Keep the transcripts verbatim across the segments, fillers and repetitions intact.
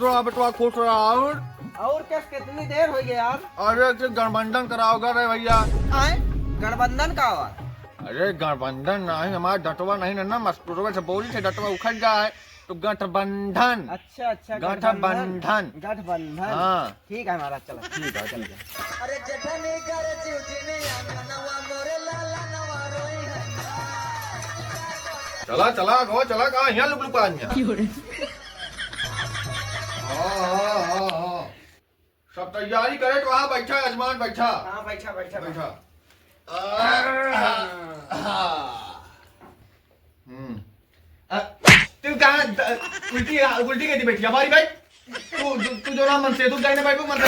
रहा बेटवा, खुश रहा। और और क्या, कितनी देर हो गई यार? अरे, कि गठबंधन कराओगा रे भैया? आए, गठबंधन का हुआ? अरे, गठबंधन नहीं, हमारा डटवा नहीं ना, ना मस्तूरवा से बोली से डटवा उखड़ जाए, तो गठबंधन। अच्छा, अच्छा, गठबंधन। गठबंधन। गठबंधन। हाँ। ठीक है महाराज, चलो। ठीक है, ठीक है। अरे जठनी करे चिउचिनी आंगनवा मोरे लाला नवा रोई है। चला, चला, गो, चला, कहाँ यहाँ लुक लुका आदमी? हाँ, हाँ, हाँ, हाँ। सब तैयारी करे तो वहाँ बैठा, यजमान बैठा। हाँ, बैठा, बैठा, बैठा। बैठा। हम्म। अ, तू कहाँ द-, उल्टी, उल्टी कैसी बैठी? हमारी भाई? तू, तू, तू जो ना मन से, तू जाने भाई को मन से।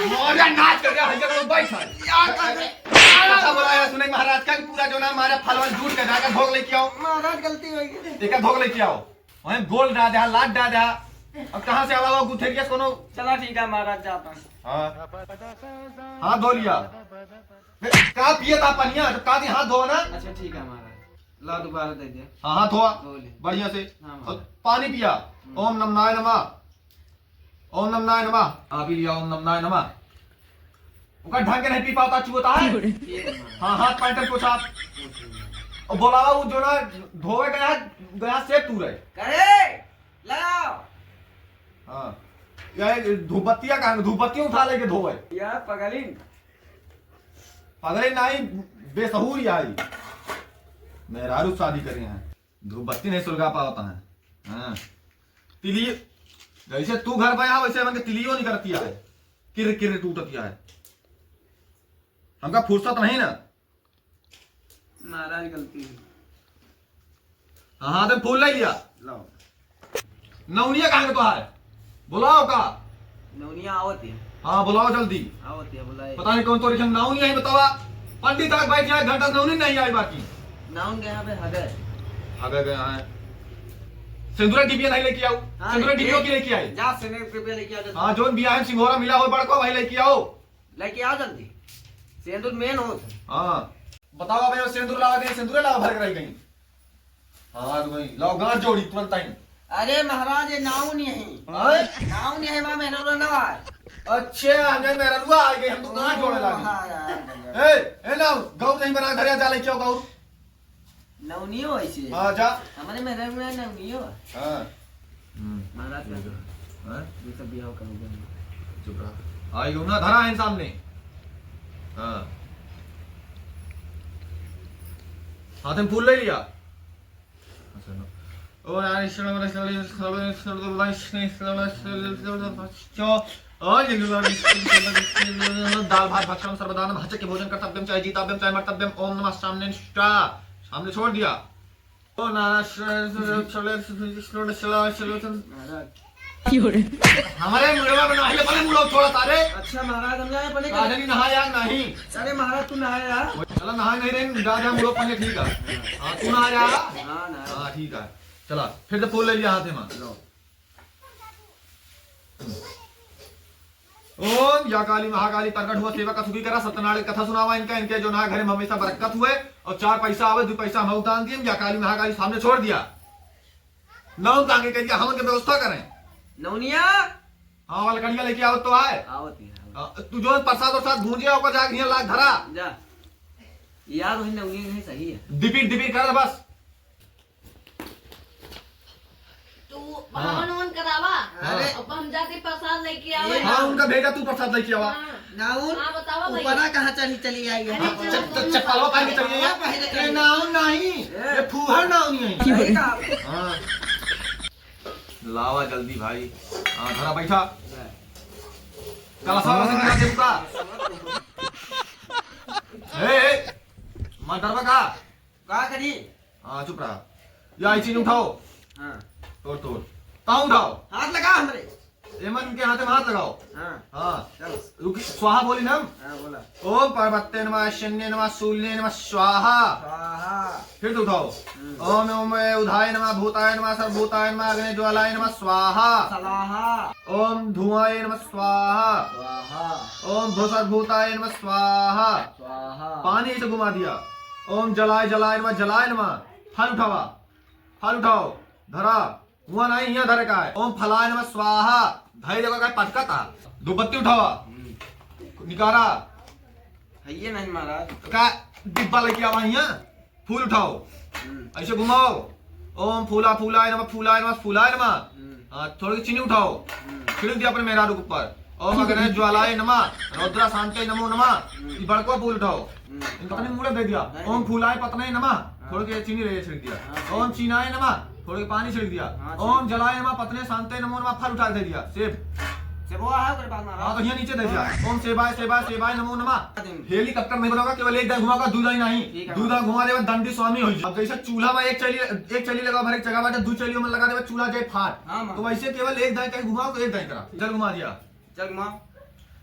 मौर्या नाच कर रहा है, जब बैठ है। क्या कर रहे? अच्छा बोला यार, सुने महाराज का पूरा जो ना हमारा फलवन जूट के जाकर भोग लेके आओ। महाराज गलती हो गई। देखा भोग लेके आओ। वहीं गोल डाल दे, लात डाल दे। अब कहाँ से आवा हुआ गुथेरिया कोनो? चला ठीक है महाराज, जाता हूँ। हाँ। हाथ धो लिया। बे, का पिए था पनिया? तो का दी हाथ धो ना। अच्छा ठीक है महाराज, ला दोबारा दे दे। हाँ, हाथ धोआ। धो ले। बढ़िया से। हाँ, महाराज। और पानी पिया। हम्म। ओम नमनाय नमः। ओम नमनाय नमः। हाँ, पी लिया, ओम नमनाय नमः। ओका ढंग के नहीं पी पाता, चुअता है। ठीक है महाराज। हाँ, हाथ पैंट पोछा। ठीक है महाराज। और बोलावा वो जो ना धोवे गया, गया से तू रहे। करे, लाओ। हाँ। या धूपबत्तिया कहाँ, धूपबत्तिया उठा लेके धोवे। या पगलिन। पगले नाई, बेसहूर आई। मेहरारू शादी करे हैं, धूपबत्ती नहीं सुलगा पावत हैं। हाँ। तिली, जैसे तू घर पे आ, वैसे मन के तिलियो नहीं करती है, किर किर टूटती है। हमका फुर्सत नहीं ना। महाराज गलती है। हाँ, हाँ, तुम फूल ले लिया। लाओ। नौनिया कहाँ के तो है? बुलाओ का? नौनिया आवत है। हाँ, बुलाओ जल्दी। आवत है, बुलाए। पता नहीं कौन तो रिखन नौनिया ही बतावा। पंडित आग बैठ जाए, घंटा नौनी नहीं आई बाकी। नाउन गया बे, हगे। हगे गया है। सिंदूरा डिबिया नहीं लेके आओ। हाँ, सिंदूरा डिबिया की लेके आए। जा, सिंदूरा डिबिया लेके आ, जा। हाँ, जोन बिया है, सिंघोरा मिला हो बड़को, वही लेके आओ। लेके आ जल्दी। सेंदूर मेन होत है। हाँ। बताओ भाई, सेंदूर लावा गई, सेंदूर लावा भर के रह गई। हाँ, तो भाई, लाओ गांठ जोड़ी तुरंत आई। अरे महाराज, ये नाउन यही। हाँ? नाउन यही, माँ मेहनत ना आए। अच्छा, हमें मेहररुआ आ गई, हम तो गांठ जोड़े लागे। हाँ यार, भैया। ए, ए ना, गौर नहीं बना, धरिया जा ले, क्यों गौर? नौनियो ऐसे है। हाँ, जा। हमारे में रंग में नौनियो है। हाँ। हम्म। महाराज का ठीक है। हाँ? ये सब बियाह करोगे। चुप रहा। आई हो ना, धरा है सामने। हाँ। हाथ में फूल ले लिया। अच्छा, नो। ओ यार, ईश्वर, ईश्वर, ईश्वर, ईश्वर, ईश्वर, ईश्वर, ईश्वर, ईश्वर, और ये दाल भात भक्षण सर्वदानम हचक के भोजन कर्तव्यम चाहे जीताव्यम चाहे मर्तव्यम। ओम नमः सामने निष्ठा। सामने छोड़ दिया। ओ ना। महाराज। हमारे मुड़वा में नहाइए, पहले मुड़ो थोड़ा तारे। अच्छा महाराज, हम जाए पहले। राजनी नहाया नहीं। अरे महाराज तू नहाया। चला नहा नहीं रहे, जा जा मुड़ो पहले, ठीक है। हाँ तू नहाया। हाँ ना। हाँ ठीक है। चला फिर तो फूल ले लिया हाथे में। लो। ओम या काली महाकाली प्रकट हुआ, सेवा का सुखी करा, सत्यनारायण कथा सुनावा इनका, इनके जो ना घर में हमेशा बरकत हुए और चार पैसा आवे, दो पैसा हम उतान दिए, या काली महाकाली सामने छोड़ दिया। नाम तांगे कह दिया, हम उनके व्यवस्था करें। नौनिया। हाँ, वाला कड़िया लेके आओ तो आए। आवत है, आवत। हाँ, तू जो प्रसाद और साथ भूंजे आओ, जाके यहाँ लाग धरा। जा। यार वही नौनिया नहीं सही है। दिपीर दिपीर कर बस। तू हाँ। हवन उवन करावा। हाँ। अरे। अब हम जाते प्रसाद लेके आवे। हाँ, उनका भेजा, तू प्रसाद लेके आवा। हाँ। नाउन, हाँ, बतावा भैया। ऊपरा कहाँ चढ़ी चली आई है? अरे, हाँ, चल, चल, चल, चप्पलवा पहन के चली आई है। पहले ए, चली। नाउन नहीं, ए। ये फूहर नाउन नहीं है। सही कहा। हाँ। लावा जल्दी भाई। हाँ, धरा बैठा। ले। कलसा वलसा दिखा दे उनका। ए, ए, मार डरवा का? का करी? हाँ, चुप रहा। या, ये चीज उठाओ। हाँ। तोड़, तोड़। ताऊ उठाओ। हाथ लगा हमरे। एमन के हाथे में हाथ लगाओ। हाँ। हाँ। चल। रुकी, स्वाहा बोली ना हम? हाँ, बोला। ओम पार्वत्ये नमः, शन्ये नमः, शूल्ये नमः, स्वाहा। स्वाहा। फिर तो उठाओ। हम्म। ओम, ओम उधाय नमः, भूताय नमः, सर्वभूताय नमः, अग्ने ज्वालाय नमः, स्वाहा। स्वाहा। ओम धुआय नमः, स्वाहा। स्वाहा। ओम भूसर्वभूताय नमः, स्वाहा। स्वाहा। पानी से घुमा दिया। ओम जलाय जलाय नमः, जलाय नमः। फल उठावा, फल उठाओ, धरा। हुआ नहीं, हियाँ धरे का है। ओम फलाय नमः स्वाहा। धई देखो का पटकत है। धूपबत्ती उठावा। हम्म। निकारा। है ये नहीं महाराज। का डिब्बा लेके आवा हियाँ। फूल उठाओ। हम्म। ऐसे घुमाओ। ओम फूला फूलाय नमः, फूलाय नमः, फूलाय नमः। हम्म। हाँ, थोड़ी चीनी उठाओ। हम्म। छिड़क दिया अपने मेहरारू के ऊपर। ओम अग्नय ज्वालाय नमः, रौद्रा शांतय नमो नमः। हम्म। ई बड़को फूल उठाओ। हम्म। इनका तनी मूड़े दे दिया। नहीं। ओम फूलाय पतनय नमः, हाँ। थोड़े के चीनी रहे छिड़क दिया। हाँ, ओम चीनाय नमः, थोड़े के पानी छिड़क दिया। हाँ, ओम जलाय नमः पतनय शांतय नमो नमः, फल उठा के दे दिया, सेब। सेबवा है ओकरे पास महाराज। हाँ, तो यहाँ नीचे दे दिया। हाँ। ओम सेबाय, सेबाय, सेबाय नमो नमः। हाँ, दिन। हेलीकॉप्टर नहीं बनाओगा, केवल एक दाई घुमाओगा, दो दाई नहीं। ठीक है। दो दाई घुमा देवा, दंडी स्वामी हो जाए। अब जैसे चूल्हा में एक चैली, एक चैली लगा, भर एक जगह बाटे, दो चैलियों में लगा देवा, चूल्हा जाए फाट। हाँ, माँ। तो वैसे केवल एक दाई कहीं घुमाओ तो एक दाई करा। जल घुमा दिया। जल घुमाओ।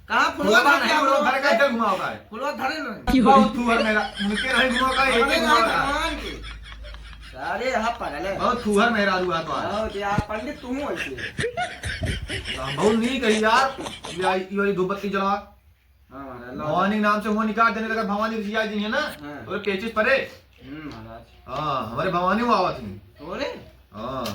कहाँ फुलवा फुलवा धर नहीं, दिया फुलवा फुलवा? धर के जल घुमाओ का है। फुलवा धरे नहीं। बहुत फुहर मेरा, उनके नहीं घुमाओ का, एक अरे ही घुमाओ नहीं, का। भगवान की। अरे, हाँ, पागल है। बहुत फुहर मेहरारू है तो आज। बहुत यार, पंडित तू हूँ ऐसे। हम बहुत नहीं कही यार। ये आई, ये वाली धूपबत्ती जला। हाँ, महाराज, ला। भवानी के नाम से हुआ निकाल देने लगा, भवानी की आई दी है ना, हाँ। और पेचिस परे। हम्म, महाराज। हाँ, हमारे भवानी वो आवत हैं। तोरे? हाँ।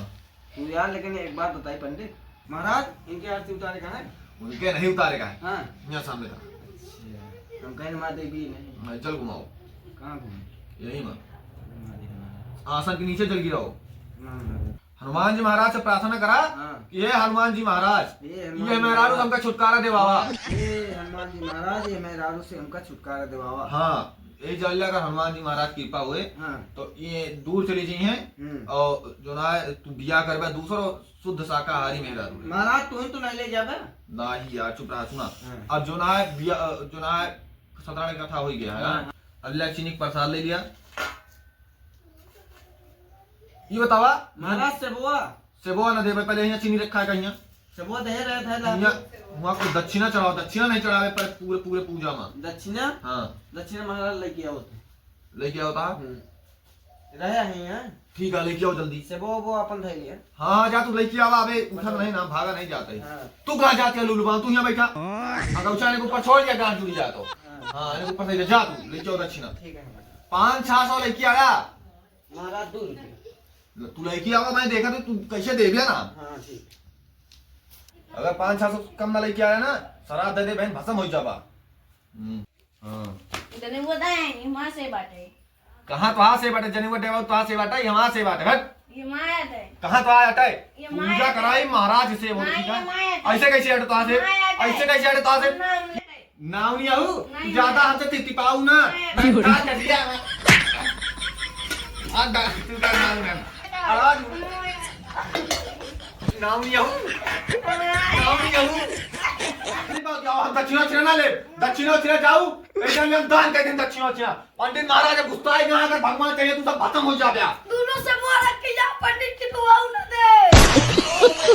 तू यार, लेकिन एक बात बताई पंडित, महाराज, इनके आरती उतारे का है? उनके नहीं उतारे का है। हाँ। यहाँ सामने का। अच्छा, हम कहें माँ देवी नहीं। नहीं, जल घुमाओ। कहाँ घूमे? यही माँ। घुमा दे महाराज। आसन के नीचे जल गिराओ। हाँ, महाराज। हनुमान जी महाराज से प्रार्थना करा हाँ। कि हे हनुमान जी महाराज, हे हनुमान ये जी मेहरारू महाराज। हमका छुटकारा देवावा। हे हनुमान जी महाराज, ये मेहरारू से हमका छुटकारा देवावा। हाँ, ये जल अगर हनुमान जी महाराज की कृपा हुए हाँ। तो ये दूर चली जाई हैं हम्म। और जो ना है, तू बियाह करबा दूसरो शुद्ध शाकाहारी मेहरारू है। महाराज, तू ही तो नहीं ले जाबे। नहीं यार, चुप रहा, सुना। हाँ। अब जो ना है बिया-, जो ना है सतराण कथा हो गया है। हाँ। अब ले चीनी के प्रसाद ले लिया। ये बतावा। महाराज, सेबवा। सेबवा ना देबे, पहले यहाँ चीनी रखा है कहीं। सेबवा दे रहे थे, ला। यहाँ, वहाँ को दक्षिणा चढ़ाओ, दक्षिणा नहीं चढ़ावे पर पूरे, पूरे पूजा में। दक्षिणा? हाँ। दक्षिणा महाराज लेके आओ थे। लेके आओ ता? हम्म। रहे हैं यहाँ। ठीक है, लेके आओ जल्दी। सेबवा वो अपन धै लिया। हाँ, हाँ, जा तू लेके आवा, अबे उठा अच्छा। नहीं ना, भागा नहीं जाता है। हाँ। तू कहाँ जाते है लुलुबा, तू यहाँ बैठा। अगर उठा ने ऊपर छोड़ दिया, गांठ जुड़ जातो। हाँ। हाँ, ने ऊपर नहीं जा तू, लेके आओ दक्षिणा। ठीक है। पाँच छह सौ लेके आया। महाराज, दो रुपये। तू लड़की आवा, मैं देखा तो तू कैसे देबिया ना। हाँ, ठीक। अगर पाँच छह सौ कम ना लेके आया ना, शराब दे दे बहन, भसम हो जाबा। हम्म, हाँ। इतने वो दाएं, ये माँ से बाटे। कहाँ तो से बाटे, जने वो डेवा तो से बाटे, ये माँ से बाटे, हट। ये माँ आटे। कहाँ तो आटे? ये माँ पूजा आटे। कराई महाराज से, वो ना, ठीक ये है? माँ आटे। ऐसे कैसे हटे तो से? माँ आटे। ऐसे कैसे हटे तो से? ना, ना। नाउनी आहू, नहीं, ज्यादा नहीं। हमसे तितिपाऊ ना। नहीं। मैं खा कर दिया। आ, दा-, तू का नाउनी ना। आवाज। नाउनी आहू। नाउनी आहू। नहीं बात, जाओ, हम दक्षिणा उक्षिणा ना ले। दक्षिणा उक्षिणा जाऊ। ऐसे हम दान कर दें दक्षिणा उक्षिणा। पंडित महाराज गुस्सा है, यहाँ अगर भगवान चाहिए, तू सब खत्म हो जाबे। दोनों से मुँह रख के जा, पंडित की दुआऊ ना दे।